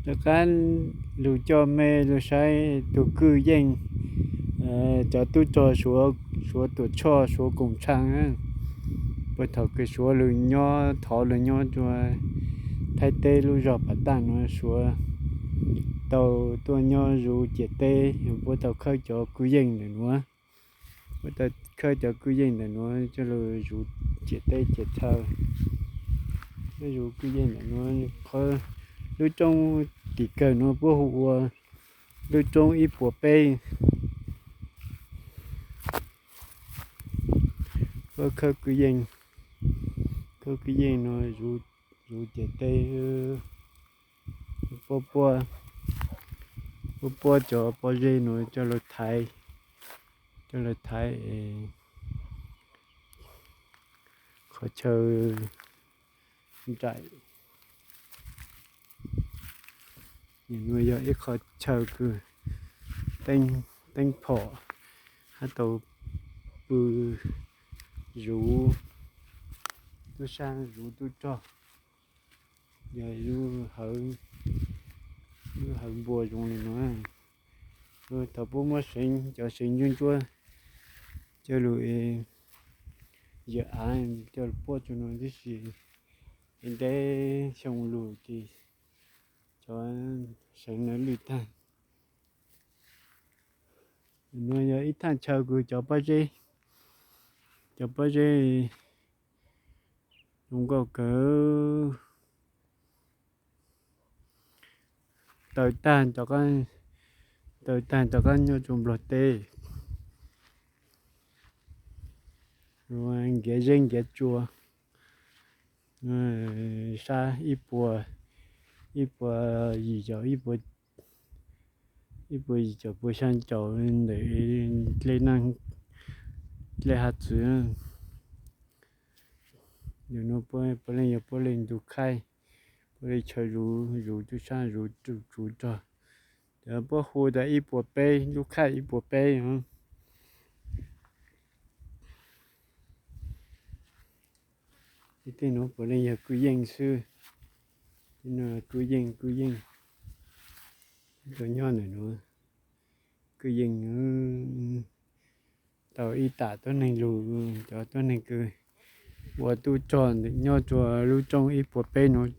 Rov qab lug coj mej lug saib tug kwj yeej, cov tub rog Suav, Suav tuam tshoj, Suav koom tshaj. Puag thaum kws Suav lug nyob, thov lug nyob rua Thaib teb lub zog Phav Taaj nuav, Suav tau tuaj nyob zuv ciam teb, puab tau khawb cov kwj yeej ntawm nuav. Puab tau khawb cov kwj yeej ntawm nuav coj lug zuv ciam teb ciam chaw. Zuv kwj yeej ntawm nuav, qhov lub roob tim kawg nuav puab hu ua lub roob ib puas peb. Puab khawb kwj yeej, khawb kwj yeej nuav zuv ciam teb, puab puab, puab puab cov pob zeb nuav coj lug thaiv, coj lug thaiv qhov chaw nraim. Nuav yog ib qho chaw kws teeb phom hab tau pw zuv tub sab zuv tub rog, yog lub hawv npua zoo le nuav. Thaum puab muab seev, cov seev ntsuab ntsuab coj lug yawm av coj lug puab rua nuav tib si, ntev xyoo lug ces cov seev nuav lwj tag. Nuav yog ib thaaj chaw kws cov pob zeb, cov pob zeb zoo nkauj kawg. Taws tag, taws tag rov qab nyob rua Nplog teb. Nkiav zeb nkiav tsua, sab ib puas, ib puas yim caum, ib puas yim caum puas xyaa caum ntawm dlej naj, dlej hav txwv. Yog nuav puab puav leej yog puab le ntug khaij, puab le chaw zuv, zuv tub sab, zuv tub rog. Cov puab hu tas ib puas peb, lub khaij ib puas peb. Tej nuav puav leej yog kwj yeej xwb. Kwj yeej, kwj yeej, tau nyob ntawm nuav, kwj yeej tau ib tam tuab neeg lug, cov tuab neeg kws ua tub rog ntawm nyob rua lub roob ib puas peb nuav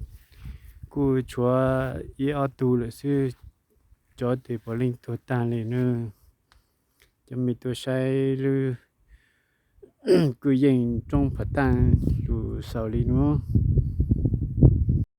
kuj tshuav ib ob tug lawm xwb, cov tes puav leej tuag tag le nuav. Cov mej tuaj saib lub kwj yeej roob Phav Taaj lug xaus le nuav.